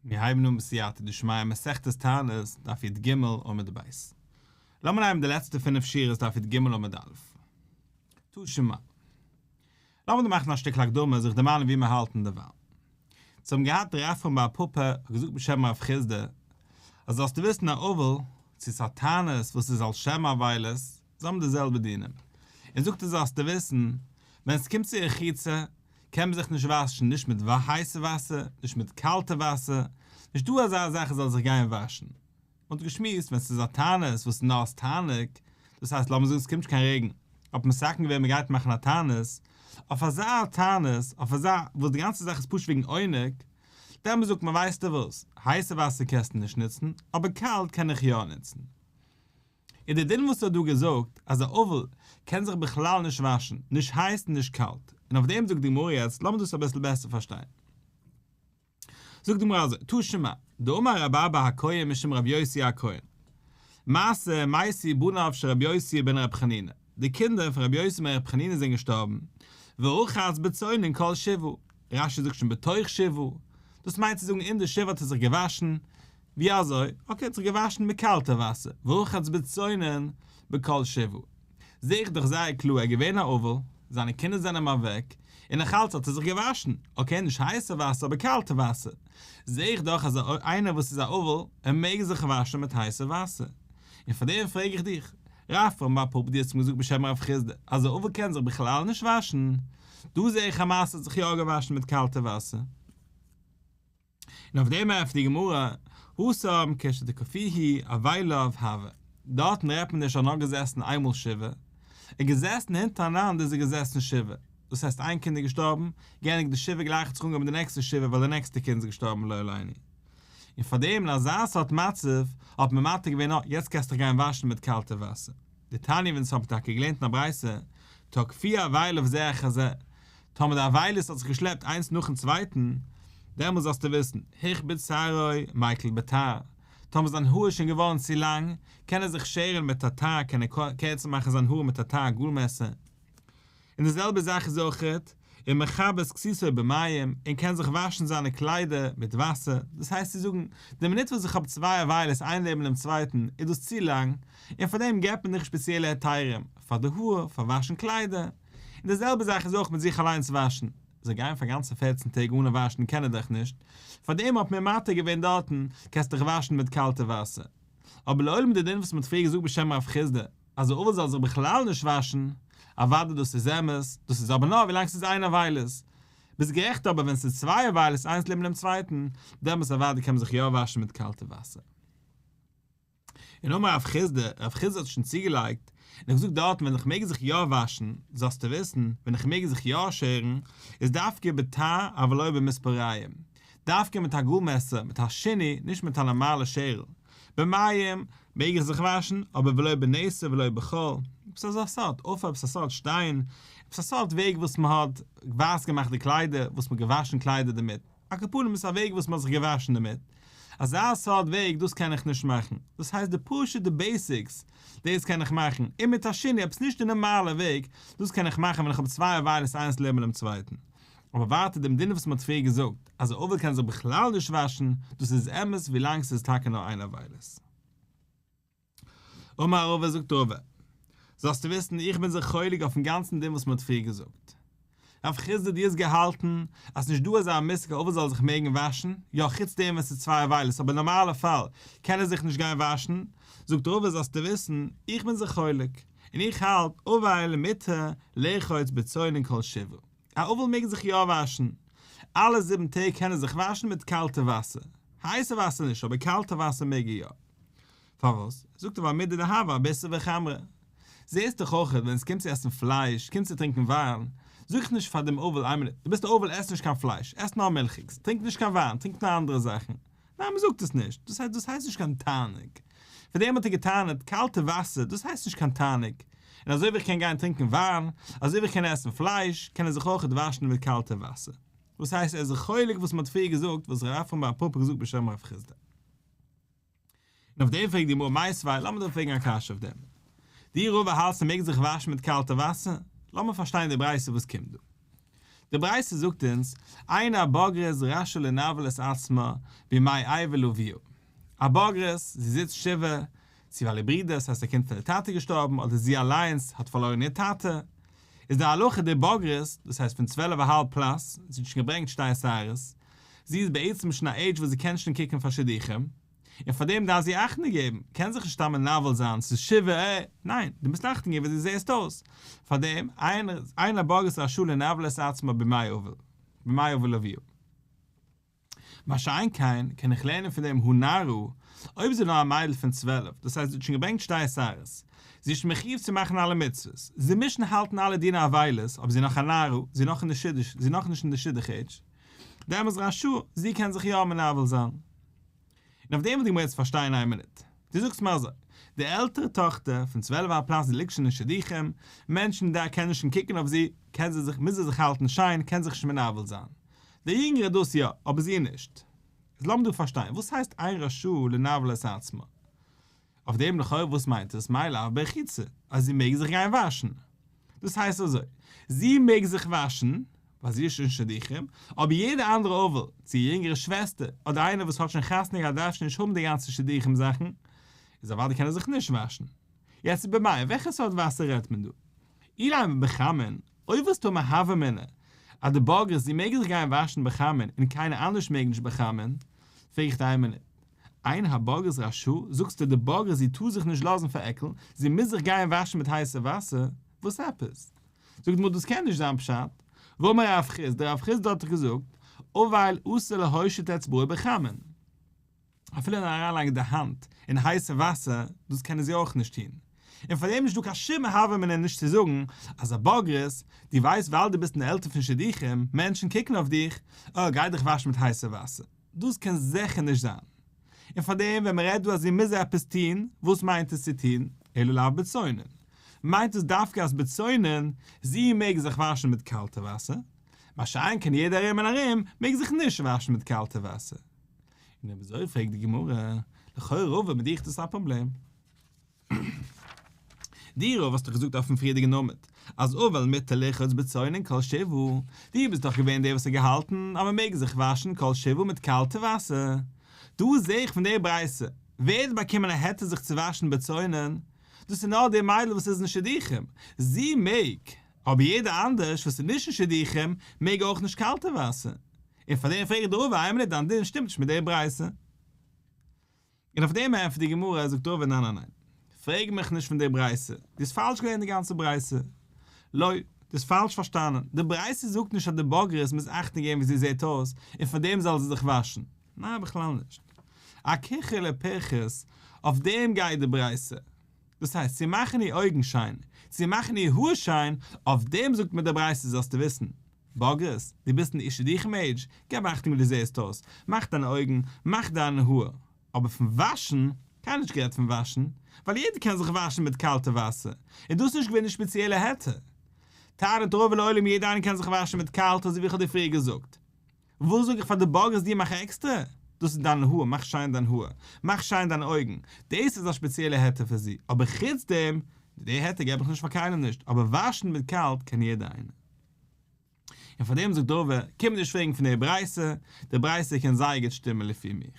מיר הייבן אן בסייעתא דשמיא מסכת תענית, דף י"ג עמוד ב'. לאמיר נעמען די לעצטע פינף שורות דף י"ג עמוד א'. תא שמע. לאמיר דא מאכן א שטיקל הקדמה זיך דערמאנען וואו מיר האלטן דערווייל. אונז האבן געהאט רפרם בר פפא האט געזאגט בשם רב חסדא אז זאלסטו וויסן א אבל צו ס'א תענית וואס איז על שם אבילות, זיי האבן די זעלבע דינים. און זאגט ער זאלסטו וויסן ווען ס'קומט צו רחיצה קען מען זיך נישט וואשן נישט מיט הייסע וואסער, נישט מיט קאלטע וואסער, נישט דא אזא זאך ער זאל זיך גיין וואשן. מען האט געשמועסט ווען ס'איז א תענית וואס איז נאר אלס תענוג, דאס הייסט לאמיר זאגן ס'קומט נישט קיין רעגן, האט מען מתקן געווען מ'גייט מאכן א תענית, אויף אזא תענית, אויף אזא וואס די גאנצע זאך איז פשוט וועגן עונג, דעמאלס זאגט מען ווייסטו וואס, הייסע וואסער קענסטו נישט נוצן, אבער קאלט קען איך יא נוצן. איז די דין וואס ער האט דא געזאגט אז א אבל קען זיך בכלל נישט וואשן, נישט הייס און נישט קאלט, און אויף דעם זאגט די גמרא יעצט, לאמיר דאס אביסל בעסער פארשטיין. זאגט די גמרא אזוי, תא שמע, דאמר רבי אבא הכהן משום רבי יוסי הכהן, מעשה מתו בניו של רבי יוסי בן רבי חנינא, די קינדער פון רבי יוסי בן רבי חנינא זענען געשטארבן, ורחץ בצונן כל שבעה, רש"י זאגט שוין בתוך שבעה, דאס מיינט צו זאגן אין די שבעה האט ער זיך געוואשן, ווי אזוי? okay, האט זיך געוואשן מיט קאלטע וואסער, ורחץ בצונן בכל שבעה. זעה איך דאך זייער קלאר ער איז געווען א אבל, זיינע קינדער זענען אים אוועק, און נאך אלץ האט ער זיך געוואשן, okay נישט הייסע וואסער אבער קאלטע וואסער. זעה איך דאך אז איינער וואס איז א אבל, ער מעג זיך וואשן מיט הייסע וואסער. און פאר דעם פרעג איך דיך, רפרם בר פפא דו האסט אים געזאגט בשם רב חסדא אז א אבל קען זיך בכלל נישט וואשן, דא זעה איך א מעשה האט זיך יא געוואשן מיט קאלטע וואסער. און אויף דעם ענטפערט די גמרא, התם כשתקפוהו אבליו הוה, דארטן רעדט מען נישט אז נאר געזעסן איינמאל שבעה, ער איז געזעסן הינטעראנאנד איז ער געזעסן שבעה, דאס הייסט איין קינד איז געשטארבן, געענדיגט די שבעה גלייך האט זיך אנגעהויבן די נעקסטע שבעה ווייל די נעקסטע קינד איז געשטארבן לא עלינו. און פאר דעם אין אזא סארט מצב האט מען מתיר געווען אה יעצט קענסטו דיך גיין וואשן מיט קאלטע וואסער. דתניא ווען עס האט מען טאקע געלערנט אין א ברייתא, תקפוהו אבליו זה אחר זה, טאמער די אבילות האט זיך געשלעפט איינס נאכן צווייטן, דעמאלס זאלסטו וויסן, הכביד שערו מיקל בתער, טאמער זיין האר איז שוין געווארן צו לאנג, קען ער זיך שערן מיט א תער, קען ער קערצער מאכן זיין האר מיט א תער גאל מעסער. און די זעלבע זאך איז אויכעט, ומכבס כסותו במים, און קען זיך וואשן זיינע קליידער מיט וואסער, דאס הייסט צו זאגן, די מינוט וואס איך האב צוויי אבילות איין לעבן דעם צווייטן איז דאס צו לאנג, און פאר דעם געבט מען דיך שפעציעלע היתרים, פאר די האר, פאר וואשן קליידער. און די זעלבע זאך איז אויך מיט זיך אליינס וואשן, זיי גייען פאר גאנצע פערצן טעג אנע וואשן קען ער דאך נישט, פאר דעם האט מען מתיר געווען דארטן, קענסט דיך וואשן מיט קאלטע וואסער. אבער לעולם די דין וואס מען האט פריער געזאגט בשם רב חסדא, אז א אבל זאל זיך בכלל נישט וואשן, אוודאי דאס איז אמת, דאס איז אבער נאר ווילאנג ס'איז איין אבילות. ביסט גערעכט אבער ווען ס'איז צוויי אבילות איינס לעבן דעם צווייטן, דעמאלס אוודאי קען מען זיך יא וואשן מיט קאלטע וואסער. און אמר רב חסדא, רב חסדא האט שוין צוגעלייגט, און האט געזאגט דארטן ווען איך מעג זיך יא וואשן, זאלסטו וויסן, ווען איך מעג זיך יא שערן, איז דווקא בתער אבל לא במספריים, דווקא מיט א גאל-מעסער, מיט א שינוי, נישט מיט א נארמאלע שערל. במים מעג איך זיך וואשן, אבער ולא בנתר ולא בחול. עפעס אזא סארט עפר, עפעס א סארט שטיין, עפעס א סארט וועג וואס מען האט ווייס געמאכט די קליידער, וואס מען האט געוואשן קליידער דערמיט. על כל פנים איז א וועג וואס מען האט זיך געוואשן דערמיט. אזא סארט וועג, דאס קען איך נישט מאכן. דאס הייסט די פשוט'ע basics, דאס קען איך מאכן. און מיט א שינוי, עפעס נישט די נארמאלע וועג, דאס קען איך מאכן ווען איך האב צוויי אבילות איינס לעבן דעם צווייטן. אבער ווייטער דעם דין וואס מען האט פריער געזאגט אז א אבל קען זיך בכלל נישט וואשן, דאס איז אמת ווילאנג ס'איז טאקע נאר איין אבילות. אמר רבא זאגט רבא, זאלסטו וויסן איך בין זיך חולק אויפן גאנצן דין וואס מען האט פריער געזאגט. רב חסדא דו האסט געהאלטן אז נישט דא אזא מושג א אבל זאל זיך מעגן וואשן, יא חוץ דעם ווען ס'איז צוויי אבילות אבער נארמאלע פאל קען ער זיך נישט גיין וואשן, זאגט רבא זאלסטו וויסן איך בין זיך חולק, און איך האלט אבל מותר לרחוץ בצונן כל שבעה. א אבל מעג זיך יא וואשן. אלע זיבן טעג קען ער זיך וואשן מיט קאלטע וואסער. הייסע וואסער נישט אבער קאלטע וואסער מעג ער יא. פארוואס? זאגט ער ווייל מידי דהוה אביסרא וחמרא. זעסט דאך אויך ווען עס קומט צו עסן פלייש, קומט צו טרינקען וויין, זאג איך נישט פאר דעם אבל איין מינוט, דו ביסט א אבל עס נישט קיין פלייש, עס נאר מילכיגס, טרינק נישט קיין וויין, טרינק נאר אנדערע זאכן. ניין מען זאגט עס נישט, דאס הייסט דאס הייסט נישט קיין תענוג. פאר דעם האט ער געטענה'ט, קאלטע וואסער, דאס הייסט נישט קיין תענוג. און אזוי ווי איך קען גיין טרינקען וויין, אזוי ווי איך קען עסן פלייש, קען ער זיך אויכעט וואשן מיט קאלטע וואסער. וואס הייסט ער איז זיך חולק וואס מען האט פריער געזאגט וואס ר' אפרים בר פפא געזאגט בשם רב חסדא. און אויף דעם פרעגט די גמרא מיתיבי, לאמיר דיר פרעגן א קשיא אויף דעם. דו רבא האלטסט מען מעג זיך וואשן מיט קאלטע וואסער? לאמיר פארשטיין די ברייתא וואס קומט דא. די ברייתא זאגט אונז, אין הבוגרת רשאה לנוול את עצמה בימי אבל אביה. א בוגרת, זי זיצט שבעה, צו ווייל איר ברודער, ס'הייסט א קינד פון די טאטע געשטארבן, אדער זי אליינס האט פארלוירן איר טאטע, איז די הלכה די בוגרת, דאס הייסט פון צוועלף א האלב plus, זי האט שוין געברענגט שתי שערות, זי איז בעצם שוין א עידזש וואס זי קען שוין קוקן פאר שידוכים, און פאר דעם דארף זי אכטונג געבן, קען זיך נישט סתם מנוול זיין, ס'איז שבעה, אה, ניין, דו מוזט אכטונג געבן ווי דו זעסט אויס, פאר דעם, אין הבוגרת רשאה לנוול את עצמה בימי אבל, בימי אבל אביה. מה שאין כן, קען איך לערנען פון דעם הא נערה, אויב זי איז נאר א מיידל פון 12, דאס הייסט זי האט שוין געברענגט שתי שערות, זי איז שוין מחיוב צו מאכן אלע מצוות, זי מוז שוין האלטן אלע דיני אבילות, אבער זי איז נאך א נערה, זי איז נאך אין די שידוך, זי איז נאכנישט אין די שידוך עידזש, דעמאלס רשאה, זי קען זיך יא מנוול זיין. און אויף דעם וויל די גמרא יעצט פארשטיין איין מינוט. דו זאגסט מיר אזוי, די עלטערע טאכטער פון 12 א plus זי ליגט שוין אין שידוכים, מענטשן דא קענען שוין קוקן אויף זי, קען זי זיך, מוז זי זיך האלטן שיין, קען זיך נישט מנוול זיין. די יונגערע דאס יא, אבער זי נישט. איז לאמיר דא פארשטיין, וואס הייסט אין רשאה לנוול את עצמה? אויף דעם לכאורה וואס מיינט עס מאי לאו ברחיצה, אז זי מעג זיך גיין וואשן? דאס הייסט אזוי, זי מעג זיך וואשן, ווייל זי איז שוין שידוכים, אבער יעדע אנדערע אבל, צו איר יונגערע שוועסטער, אדער איינער וואס האט שוין חתונה געהאט דארף שוין נישט האבן די גאנצע שידוכים זאכן, איז אוודאי קען ער זיך נישט וואשן. יעצט במאי, וועלכע סארט וואסער רעדט מען דא? אילימא בחמין, אויב וואלסטו האבן א הוה אמינא אז די בוגרת זי מעג זיך גיין וואשן בחמין און קיינער אנדערש מעג נישט בחמין, פרעג איך דיר איין מינוט, אין הבוגרת רשאה, זאגסטו די בוגרת זי טאר זיך נישט לאזן פארעקלן, זי מוז זיך גיין וואשן מיט הייסע וואסער, וואס עפעס? זאגט די גמרא דאס קען נישט זיין פשט, והאמר רב חסדא, רב חסדא האט דאך געזאגט, אבל אסור להושיט אצבעו בחמין. אפילו נאר אריינלייגן די האנט אין הייסע וואסער, דאס קענען זיי אויך נישט טון. און פאר דעם איז נישטא קיין שום הוה אמינא נישט צו זאגן אז א בוגרת, דו ווייסט ווייל דו ביסט אין עלטער פון שידוכים, מענטשן קוקן אויף דיך, אה, גיי דיך וואשן מיט הייסע וואסער. דאס קען זיכער נישט זיין. און פאר דעם ווען מען רעדט דא אז זי מוז עפעס טון, וואס מיינט עס צו טון? אלא לאו בצונן. מיינט עס דווקא אז בצונן, זי מעג זיך וואשן מיט קאלטע וואסער, מה שאין כן יעדער ארום און ארום מעג זיך נישט וואשן מיט קאלטע וואסער. און אויב אזוי פרעגט די גמרא, לכאורה רבא מיט דיך איז דאס א פראבלעם. דו רבא האסט דאך געזאגט אויפן פריערדיגן עמוד אז אבל מותר לרחוץ בצונן כל שבעה, דו ביסט דאך געווען דער וואס האט געהאלטן אז מען מעג זיך וואשן כל שבעה מיט קאלטע וואסער. דא זע איך פון די ברייתא, ווער האט באקומען א היתר זיך צו וואשן בצונן? דאס איז נאר די מיידל וואס איז אין שידוכים, זי מעג, אבער יעדער אנדערש וואס איז נישט אין שידוכים מעג אויך נישט קאלטע וואסער. און פאר דעם פרעג איך דיר רבא, איין מינוט דיין דין שטימט נישט מיט די ברייתא. און אויף דעם ענטפערט די גמרא, זאגט רבא ניין ניין ניין, פרעג מיך נישט פון די ברייתא, דו האסט פאלש געלערנט די גאנצע ברייתא. לא, דו האסט פאלש פארשטאנען, די ברייתא זאגט נישט אז די בוגרת מוז אכטונג געבן ווי זי זעט אויס און פאר דעם זאל זי זיך וואשן, ניין בכלל נישט. אכיחול ופרכוס, אויף דעם גייט די ברייתא. דאס הייסט, צו מאכן איר אויגן שיין, צו מאכן איר האר שיין, אויף דעם זאגט מיר די ברייתא זאלסטו וויסן, בוגרת, דו ביסט אין די שידוכים עידזש, געב אכטונג ווי דו זעסט אויס, מאך דיינע אויגן, מאך דיינע האר. אבער פון וואשן, קיינער נישט גערעדט פון וואשן, ווייל יעדער קען זיך וואשן מיט קאלטע וואסער, און דאס איז נישט געווען די שפעציעלע היתר. טענה'ט רבא לעולם יעדער איינער קען זיך וואשן מיט קאלט אזוי ווי איך האב דיר פריער געזאגט. וואס זאג איך פאר די בוגרת דו מאך עקסטרע? דאס איז דיין האר, מאך שיין דיין האר, מאך שיין דיינע אויגן, דאס איז א שפעציעלע היתר פאר זי, אבער חוץ דעם, די היתר געב איך נישט פאר קיינעם נישט, אבער וואשן מיט קאלט קען יעדער איינער. און פאר דעם זאגט רבא, קום נישט פרעגן פון די ברייתא, די ברייתא קען זייער גוט שטימען לפי מיך. און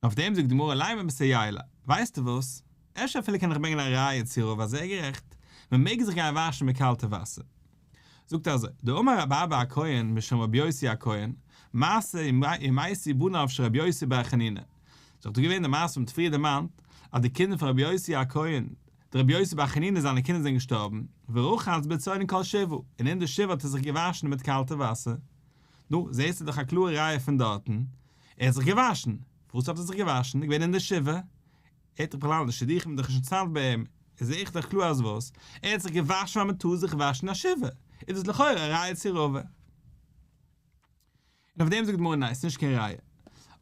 אויף דעם זאגט די גמרא לימא מסייע ליה, ווייסטו וואס, אפשר אפילו קען איך ברענגען א ראיה צו רבא אז ער איז גערעכט, מען מעג זיך גיין וואשן מיט קאלטע וואסער. זאגט ער אזוי, דאמר רבי אבא הכהן משום רבי יוסי הכהן, מעשה ומתו בניו של רבי יוסי בר חנינא, ס'איז דאך דא געווען די מעשה וואס מ'האט פריער דערמאנט, אז די קינדער פון רבי יוסי הכהן, דער רבי יוסי בר חנינא זיינע קינדער זענען געשטארבן, ורחץ בצונן כל שבעה, און אין די שבעה האט ער זיך געוואשן מיט קאלטע וואסער. נו, זעסטו דאך א קלארע ראיה פון דארטן, ער האט זיך געוואשן. פארוואס האט ער זיך געוואשן? געווען אין די שבעה. ער האט דאך בכלל נישט שידוכים איז דאך נישט אינטערעסאנט ביי אים, איז זעה איך דאך קלאר אז וואס? ער האט זיך געוואשן ווייל מען טאר זיך וואשן א שבעה. איז דאס לכאורה א ראיה צו רבא. און אויף דעם זאגט די גמרא ניין ס'נישט קיין ראיה.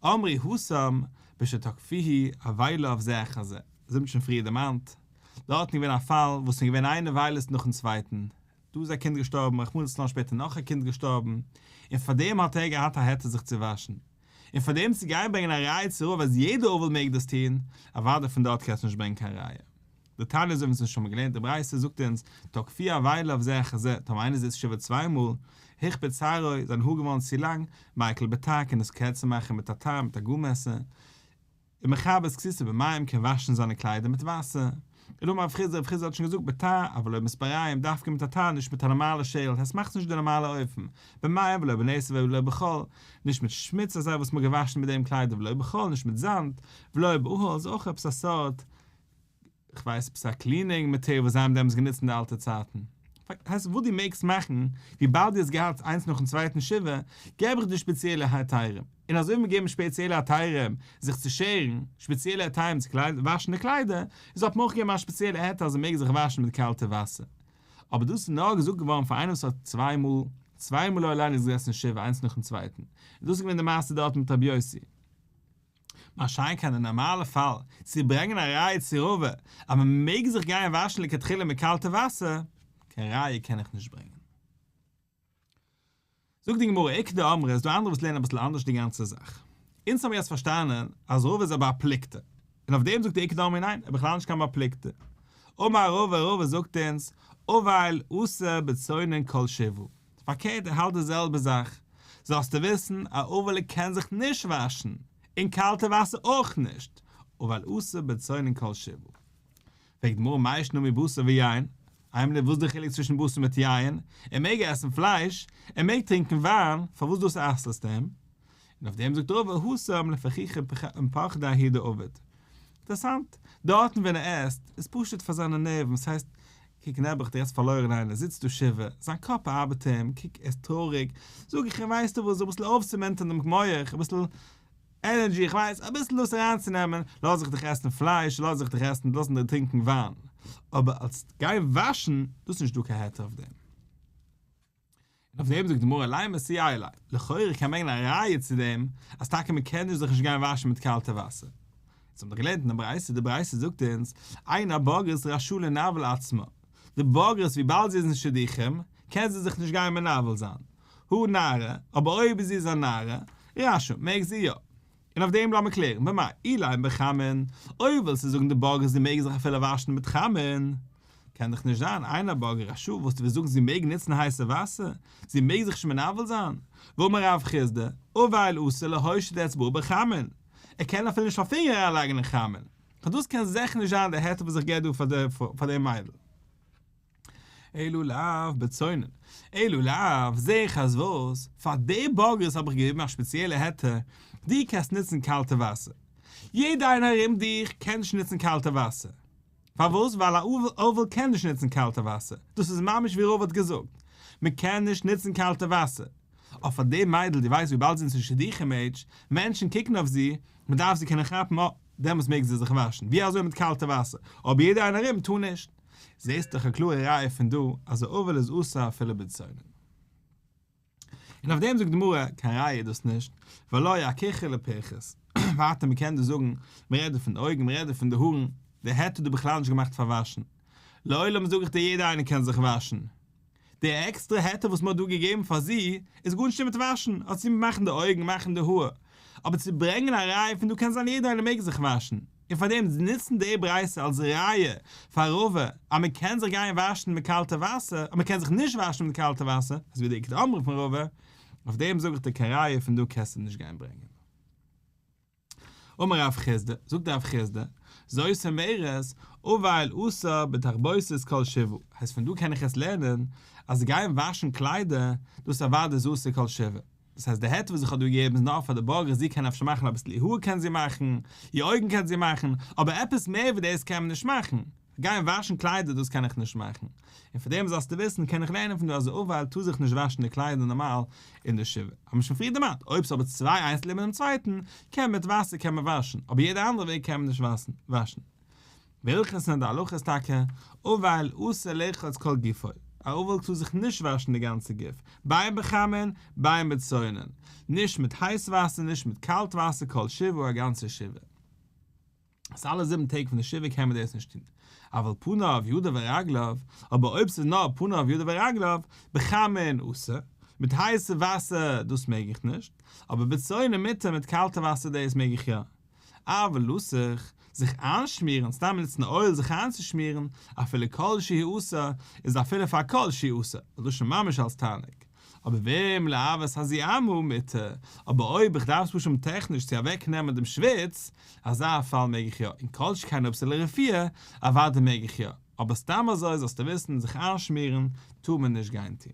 אמרי התם בשתקפוהו אבליו זה אחר זה, אזוי האט מען שוין פריער דערמאנט, דארטן איז געווען א פאל וואס ס'איז געווען איין נבילות נאכן צווייטן, דא איז א קינד געשטארבן, רחמנא לצלן שפעטער נאך א קינד געשטארבן, און פאר דעם האט ער געהאט א היתר זיך צו וואשן. און פאר דעם צו גיין ברענגען א ראיה צו רבא אז יעדער אבל מעג דאס טון, אוודאי פון דארט קענסטו נישט ברענגען קיין ראיה. דתניא אזוי ווי אונז האבן שוין געלערנט די ברייתא זאגט אונז, תקפוהו אבליו זה אחר זה, טאמער איינער זיצט שבעה צוויי מאל, הכביד שערו, זיין האר געווארן צו לאנג, מיקל בתער קען עס קערצער מאכן מיט א תער מיט א גאל-מעסער, ומכבס כסותו במים קען וואשן זיינע קליידער מיט וואסער. און אמר רב חסדא רב חסדא האט שוין געזאגט בתער אבל לא במספריים דווקא מיט א תער נישט מיט א נארמאלע שערל עס מאכט נישט די נארמאלע אופן במים ולא בנתר ולא בחול נישט מיט שמוץ אזא וואס מ'האט געוואשן מיט דעם קליידער ולא בחול נישט מיט זאמד ולא באהל איז אויך עפעס א סארט כ'ווייס עפעס א cleaning material וואס זיי האבן דעמאלטס גענוצט אין די אלטע צייטן. הייסט וואס דו מעגסט מאכן, וויבאלד דו האסט געהאט איינס נאכן צווייטן שבעה, געב איך דיר שפעציעלע היתרים. און אזוי ווי מיר געבן שפעציעלע היתרים זיך צו שערן, שפעציעלע היתרים צו וואשן די קליידער, איז האט מען אויך געגעבן א שפעציעלע היתר אז מען מעג זיך וואשן מיט קאלטע וואסער. אבער דאס איז נאר געזאגט געווארן פאר איינער וואס האט צוויי מאל, צוויי מאל לא עלינו איז געזעסן שבעה איינס נאכן צווייטן. און דאס איז געווען די מעשה דארט מיט רבי יוסי. מה שאין כן די נארמאלע פאל, צו ברענגען א ראיה צו רבא אז מען מעג זיך גיין וואשן לכתחילה מיט קאלטע וואסער, קיין ראיה קען איך נישט ברענגען. זאגט די גמרא, איכא דאמרי, איז דא אנדערע וואס לערנען אביסל אנדערש די גאנצע זאך. אונז האבן יעצט פארשטאנען אז רבא איז א בר פלוגתא, און אויף דעם זאגט די איכא דאמרי ניין, ער איז בכלל נישט קיין בר פלוגתא. אמר רבא, רבא זאגט אונז, אבל אסור בצונן כל שבעה. פארקערט ער האלט די זעלבע זאך, זאלסטו וויסן א אבל קען זיך נישט וואשן, אין קאלטע וואסער אויך נישט, אבל אסור בצונן כל שבעה. פרעגט די גמרא מאי שנא מבשר ויין, איין מינוט וואס איז די חילוק צווישן בשר מיט יין, ער מעג עסן פלייש, ער מעג טרינקען וויין, פארוואס דאס אסר'סטו אים? און אויף דעם זאגט רבא התם לפרוכי פחדיה הוא דעביד. אינטערעסאנט, דארטן ווען ער עסט, איז פשוט פאר זיינע נערוון, ס'הייסט, קוק נעבעך דער האט פארלוירן איינער, זיצט דא שבעה, זיין קאפ ארבעט אים, קוק ער איז טרויעריג, זאג איך אים ווייסטו וואס, אביסל אויפצומונטערן דעם מח, אביסל energy, איך ווייס, אביסל דאס אריינצונעמען, לאז איך דיך עסן פלייש, לאז איך דיך עסן, לאז איך דיך טרינקען וויין, אבער אלס גיין וואשן, דאס איז נישט דא קיין היתר אויף דעם. און אויף דעם זאגט די גמרא לימא סייעא ליה, לכאורה קען ברענגען א ראיה צו דעם אז טאקע מען קען נישט זיך נישט גיין וואשן מיט קאלטע וואסער. אונז האבן דאך געלערנט אין די ברייתא, די ברייתא זאגט אונז, אין הבוגרת רשאה לנוול עצמה, די בוגרת וויבאלד זי איז אין שידוכים, קען זי זיך נישט גיין מנוול זיין. הא נערה, אבער אויב זי איז א נערה, רשאה, מעג זי יא. און אויף דעם לאמיר קלערן, במאי אילימא בחמין, אויב ווילסטו זאגן די בוגרת זי מעג זיך אפילו וואשן מיט חמין, קען דאך נישט זיין אין הבוגרת רשאה וואס דו ווילסט זאגן זי מעג נוצן הייסע וואסער, זי מעג זיך נישט מנוול זיין, והאמר רב חסדא, אבל אסור להושיט אצבעו בחמין, ער קען אפילו נישט א פינגער אריינלייגן אין חמין, דאס קען זיכער נישט זיין די היתר וואס איך געב דא פאר די מיידל. אלא לאו בצונן, אלא לאו, זעה איך אז וואס? פאר די בוגרת האב איך געגעבן א שפעציעלע היתר, דו קענסט נוצן קאלטע וואסער. יעדער איינער ארום דיך קען נישט נוצן קאלטע וואסער. פארוואס? ווייל א אבל קען נישט נוצן קאלטע וואסער. דאס איז ממש ווי רבא האט געזאגט, מען קען נישט נוצן קאלטע וואסער. אבער פאר די מיידל, דו ווייסט וויבאלד זי איז אין שידוכים עידזש, מענטשן קוקן אויף זי, מען דארף זי קענען כאפן, אה, דעמאלטס מעג זי זיך וואשן. ווי אזוי מיט קאלטע וואסער? אבער יעדער איינער ארום טאר נישט. זעסט דאך א קלארע ראיה פון דא אז א אבל איז אסור אפילו בצונן. און אויף דעם זאגט די גמרא, קיין ראיה איז דאס נישט, והלא אכוכי לפירכס. ווייטער מען קען דא זאגן, מען רעדט דא פון די אויגן, מען רעדט דא פון די הארן, די היתר איז דא בכלל נישט געמאכט פאר וואשן. לעולם זאג איך דיר יעדער איינער קען זיך וואשן. די עקסטרע היתר וואס מען האט דא געגעבן פאר זי איז גארנישט מיט וואשן, האט צו מאכן די אויגן, מאכן די האר, אבער צו ברענגען א ראיה פון דא קען זיין יעדער איינער מעג זיך וואשן, און פאר דעם נוצן די ברייתא אלס ראיה פאר רבא אז מען קען זיך גיין וואשן מיט קאלטע וואסער, אז מען קען זיך נישט וואשן מיט קאלטע וואסער, אזוי ווי די איכא דאמרי פון רבא, אויף דעם זאג איך דיר קיין ראיה פון דא קענסטו נישט גיין ברענגען. אמר רב חסדא, זאגט רב חסדא, זאת אומרת, אבל אסור בתכבוסת כל שבעה, הייסט פון דא קען איך עס לערנען, אז גיין וואשן קליידער, דאס אוודאי איז אסור כל שבעה. דאס הייסט די היתר וואס איך האב דא געגעבן איז נאר פאר די בוגרת, זי קען אפשר מאכן אביסל איר האר קען זי מאכן, איר אויגן קען זי מאכן, אבער עפעס מער ווי דאס קען מען נישט מאכן. גיין וואשן קליידער דאס קען איך נישט מאכן. און פאר דעם זאלסטו וויסן קען איך לערנען פון דא אז אבל טאר זיך נישט וואשן די קליידער נארמאל אין די שבעה. האט מען שוין פריער דערמאנט, אויב ס'איז אבער צוויי איינס לעבן דעם צווייטן, קען מיט וואסער קען מען וואשן, אבער יעדע אנדערע וועג קען מען נישט וואשן. והלכתא און די הלכה איז טאקע, אבל אסור לרחוץ כל גופו, א אבל טאר זיך נישט וואשן די גאנצע גוף, בין בחמין בין בצונן, נישט מיט הייס וואסער נישט מיט קאלט וואסער כל שבעה א גאנצע שבעה. אז אלע זיבן טעג פון די שבעה קען מען דאס נישט טון. אבל פניו ידיו ורגליו, אבער אויב ס'איז נאר פניו ידיו ורגליו, בחמין אסור, מיט הייסע וואסער דאס מעג איך נישט, אבער בצונן מותר מיט קאלטע וואסער דאס מעג איך יא. אבל לסוך, זיך איינשמירן, סתם נוצן אויל זיך איינצושמירן, אפילו כל שהוא אסור, איז אפילו פאר כל שהוא אסור, ווייל דאס איז שוין ממש אלס תענוג. אבער ואם להרוות הזוהמא מותר, אבער אויב איך דארף עס פשוט טעכניש צו אוועק נעמען דעם שוויץ, אזא פאל מעג איך יא, און כל שכן אויב ס'איז לרפואה, אוודאי מעג איך יא, אבער סתם אזוי זאלסטו וויסן זיך איינשמירן טאר מען נישט גיין טון.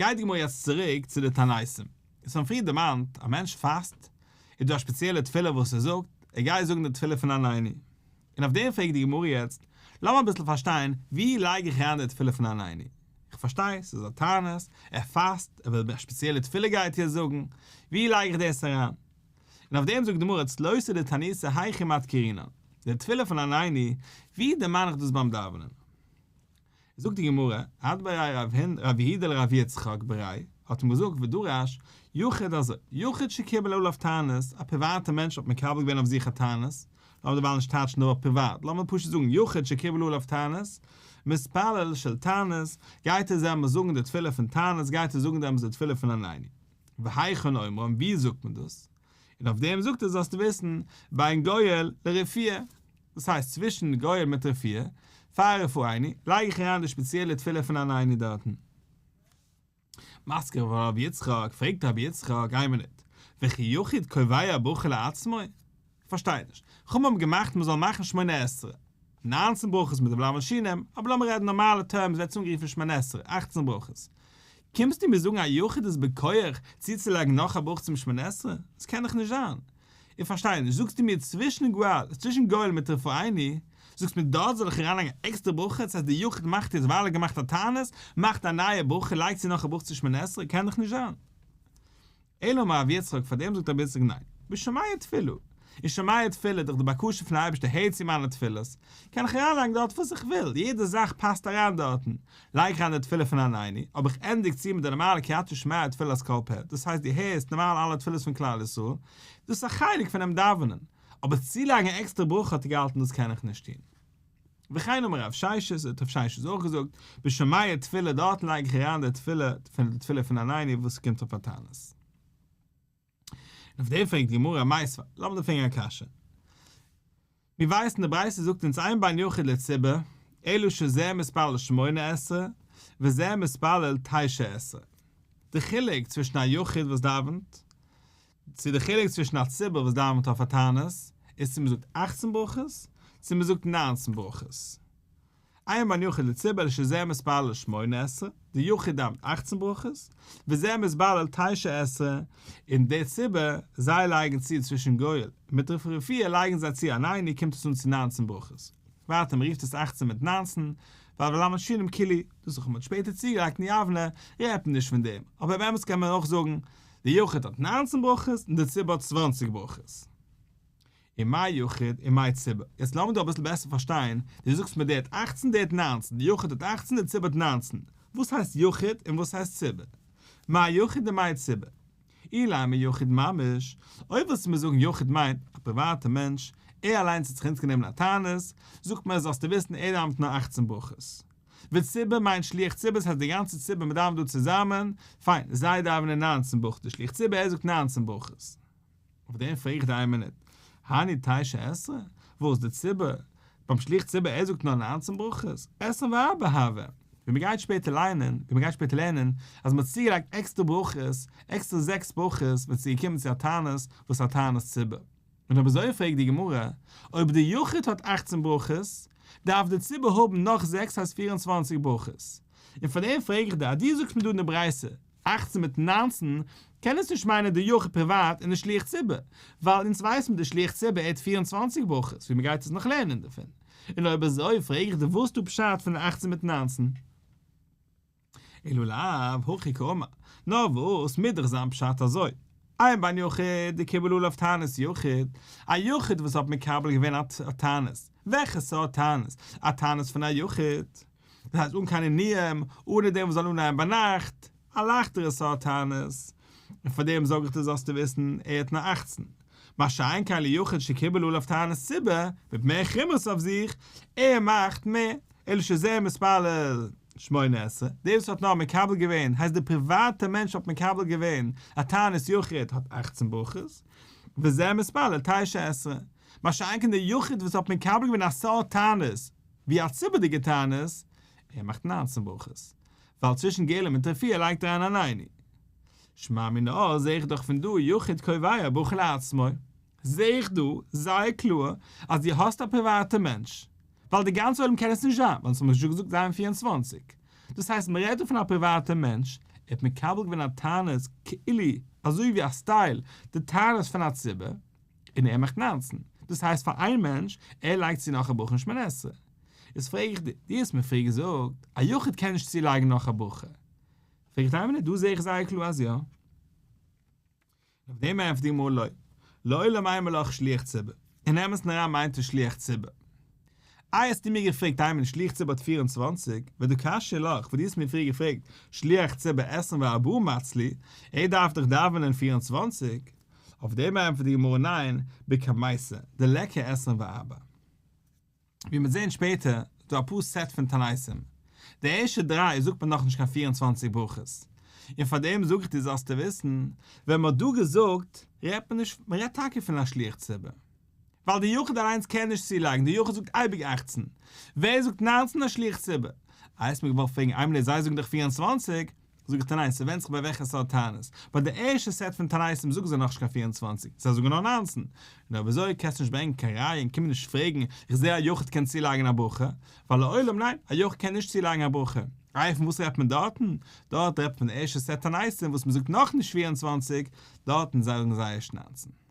גייט די גמרא יעצט צוריק צו די תעניתים. אונז האבן פריער דערמאנט, א מענטש פאסט, איז דא א שפעציעלע תפילה וואס ער זאגט, ער גייט זאגן די תפילה פון עננו. און אויף דעם פרעגט די גמרא יעצט, לאמיר אביסל פארשטיין, ווי לייג איך אריין די תפילה פון עננו? איך פארשטיי, ס'איז א תענית, ער פאסט, ער וויל א שפעציעלע תפילה גייט ער זאגן, ווי לייג איך דאס אריין? און אויף דעם זאגט די גמרא, צלותא דתעניתא היכא מדכרינן, די תפילה פון עננו, ווי דערמאן איך דאס ביים דאווענען? זאגט די גמרא, אדבריה רב יהודה לרב יצחק בריה, האט אים געזאגט ודרש, יחיד אזוי, יחיד שקיבל עליו תענית, א פריוואטע מענטש האט מקבל געווען אויף זיך א תענית, לאמיר דערווייל נישט טייטשן נאר פריוואט, לאמיר פשוט זאגן יחיד שקיבל עליו תענית, מתפלל של תענית, גייט ער דעמאלס זאגן די תפילה פון תענית, גייט ער זאגן דעמאלס די תפילה פון עננו. והיכן אומרם, ווי זאגט מען דאס? און אויף דעם זאגט ער זאלסטו וויסן, בין גואל לרפואה, דאס הייסט צווישן גואל מיט רפואה, פאר רפאנו, לייג איך אריין די שפעציעלע תפילה פון עננו דארטן. מתקיף לה רב יצחק, פרעגט רב יצחק, איין מינוט, וכי יחיד קובע ברכה לעצמו? איך פארשטיי נישט, חכמים האבן געמאכט מען זאל מאכן שמונה עשרה, ניינצן ברכות מיט די ולמלשינים, אבער לאמיר רעדן נארמאלע טערמס ווערט עס אנגערופן שמונה עשרה, אכצן ברכות. קומסטו מיר זאגן א יחיד איז בכח צוצולייגן נאך א ברכה צום שמונה עשרה? עס קען דאך נישט זיין. איך פארשטיי נישט, זאגסטו מיר צווישן גואל, צווישן גואל מיט רפאנו, זאגסט מיר דארט זאל איך אריינלייגן א עקסטערע ברכה, דאס הייסט די יחיד מאכט יעצט ווייל ער האט געמאכט א תענית, מאכט א נייע ברכה, לייגט צו נאך א ברכה צו שמונה עשרה, קען דאך נישט זיין. אלא אמר רב יצחק, פאר דעם זאגט רב יצחק ניין, בשומע תפילה, אין שומע תפילה דורך די בקשה פון אייבערשטער הער צו מיינע תפילות, קען איך אריינלייגן דארט וואס איך וויל, יעדע זאך פאסט אריין דארטן, לייג איך אריין די תפילה פון עננו, אבער איך ענדיג צו מיט די נארמאלע כי אתה שומע תפילת כל פה, דאס הייסט דו הערסט נארמאל אלע תפילות פון כלל ישראל, דאס איז א חלק פונעם דאווענען, אבער צולייגן א עקסטערע ברכה האט ער געהאלטן דאס קען איך נישט טון. וכן אמר רב ששת, האט רב ששת אויך געזאגט, בשומע תפילה דארטן לייג איך אריין די תפילה פון די תפילה פון עננו וואס קומט אויף א תענית. און אויף דעם פרעגט די גמרא, מיתיבי, לאמיר דיר פרעגן א קשיא. מיר ווייסן די ברייתא זאגט אונז אין בין יחיד לציבור, אלא שזה מתפלל שמונה עשרה, וזה מתפלל תשע עשרה. די חילוק צווישן א יחיד וואס דאווענט, צו די חילוק צווישן א ציבור וואס דאווענט אויף א תענית, איז צו מען זאגט אכצן ברכות, צו מען זאגט ניינצן ברכות. אין בין יחיד לציבור אלא שזה מתפלל שמונה עשרה, די יחיד דאווענט אכצן ברכות, וזה מתפלל תשע עשרה, און די ציבור, זיי לייגן צו צווישן גואל מיט רפואה לייגן זיי צו עננו קומט עס אן צו ניינצן ברכות. ווייטער מען רופט עס אכצן מיט ניינצן, ווייל ולמלשינים כולהו, דאס וואס מען האט שפעטער צוגעלייגט אין יבנה, רעדט מען נישט פון דעם, אבער באמת קען מען אויך זאגן, די יחיד האט ניינצן ברכות און די ציבור האט צוואנציג ברכות. ומאי יחיד ומאי ציבור. יעצט לאמיר דא אביסל בעסער פארשטיין, דו זאגסט מיר דער האט אכצן דער האט ניינצן, די יחיד האט אכצן די ציבור האט ניינצן, וואס הייסט יחיד און וואס הייסט ציבור? מאי יחיד ומאי ציבור? אילימא יחיד ממש, אויב ווילסטו מיר זאגן יחיד מיינט א פריוואטע מענטש, ער אליינס האט זיך אונטערגענומען א תענית, זאגט מען זאלסטו וויסן ער דאווענט נאר אכצן ברכות. וציבור מיינט שליח ציבור ס'הייסט די גאנצע ציבור מ'דאווענט דא צוזאמען, פיין, זיי דאווענען ניינצן ברכות, די שליח ציבור ער זאגט ניינצן ברכות. אויף דעם פרעג איך דיר איין מינוט, הני תשע עשרה? וואס די ציבור? ביים שליח ציבור ער זאגט נאר ניינצן ברכות? עשרים וארבע הוה. ווי מ'גייט שפעטער ליינען, ווי מ'גייט שפעטער לערנען, אז מ'האט צוגעלייגט עקסטערע ברכות, עקסטערע זעקס ברכות ווען ס'איז געקומען צו א תענית וואס איז א תענית ציבור. און אויב אזוי פרעגט די גמרא, אויב די יחיד האט אכצן ברכות, דארף די ציבור האבן נאך זעקס הייסט פיר און צוואנציג ברכות. און פאר דעם פרעג איך דיר, אז דו זאגסט מיר דא אין די ברייתא, אכצן מיט ניינצן, קען עס נישט מיינען די יחיד פריוואט און די שליח ציבור, ווייל אונז ווייסן די שליח ציבור ער האט 24 ברכות, ווי מ'גייט עס נאך לערנען דערפון. און אויב אזוי פרעג איך דיר וואס דא פשט פון די אכצן מיט ניינצן? אלא לאו הכי קאמר, נאר וואס מוז דאך זיין פשט אזוי, אין בין יחיד דקיבל עליו תענית יחיד, א יחיד וואס האט מקבל געווען א תענית, וועלכע סארט תענית? א תענית פון א יחיד, דאס הייסט אן קיין עינויים, אנע דעם וואס זאל אנהייבן ביינאכט, א לייכטערע סארט תענית, און פאר דעם זאג איך דיר זאלסטו וויסן, ער האט נאר אכצן. מה שאין כן ליחיד שקיבל עליו תענית ציבור, מיט מער חומרות אויף זיך, ער מאכט מער, אלא שזה מתפלל שמונה עשרה, דער וואס האט נאר מקבל געווען, הייסט דער פריוואטער מענטש האט מקבל געווען א תענית יחיד האט אכצן ברכות. וזה מתפלל תשע עשרה. מה שאין כן דער יחיד וואס האט מקבל געווען א סארט תענית, ווי א ציבור'דיגע תענית, ער מאכט ניינצן ברכות, ווייל צווישן גאולה מיט רפואה לייגט ער אריין עננו. שמע מינה זעה איך דאך פון דא יחיד קובע ברכה לעצמו. זעה איך דא זייער קלאר אז דו האסט א פריוואטע מענטש, ווייל די גאנצע עולם קען עס נישט זיין, ווייל אונז האבן שוין געזאגט זיי האבן 24. דאס הייסט מען רעדט דא פון א פריוואטע מענטש, ער האט מקבל געווען א תענית כאילו אזוי ווי א style די תענית פון א ציבור, און ער מאכט 19. דאס הייסט פאר איין מענטש, ער לייגט צו נאך א ברכה אין שמונה עשרה. איז פרעג איך דיר, דו האסט מיר פריער געזאגט, א יחיד קען נישט צולייגן נאך א ברכה. פרעג איך דיר איין מינוט, דא זעה איך זייער קלאר אז יא. אויף דעם ענטפערט די גמרא לא. לעולם אימא לך שליח ציבור. אין אמת'ן אריין מיינט עס שליח ציבור. איי האסטו מיר געפרעגט איין מינוט שליח ציבור האט 24, ודקשיא לך, וואס דו האסט מיר פריער געפרעגט, שליח ציבור עשרים וארבעה מצלי, ער דארף דאך דאווענען 24. אויף דעם ענטפערט די גמרא ניין, בקמייתא, דליכא עשרים וארבעה. ווי מיר זעהן שפעטער איז דא אפאר set פון תעניתים. די ערשטע דריי זאגט מען נאכנישט קיין 24 ברכות. און פאר דעם זאג איך דיר זאלסטו וויסן, ווען מען האט דא געזאגט, רעדט מען נישט, מען רעדט טאקע פון א שליח ציבור. ווייל די יחיד אליינס קען נישט צולייגן, די יחיד זאגט אייביג 18. ווער זאגט 19 א שליח ציבור? איי האסט מיר געוואלט פרעגן איינמאל זיי זאגן דאך 24, זאג איך דיר ניין, ס'ווענדט זיך ביי וועלכע סארט תענית. ביי די ערשטע set פון תעניתים זאגן זיי נאכנישט קיין 24, זיי זאגן נאר 19. און אויב אזוי קענסטו נישט ברענגען קיין ראיה און קום נישט פרעגן, איך זע א יחיד קען צולייגן א ברכה, ווייל לעולם ניין, א יחיד קען נישט צולייגן א ברכה. איי פון וואס רעדט מען דארטן? דארט רעדט מען פון די ערשטע set תעניתים וואס מ'זאגט נאכנישט 24, דארטן זאגן זיי ערשט 19.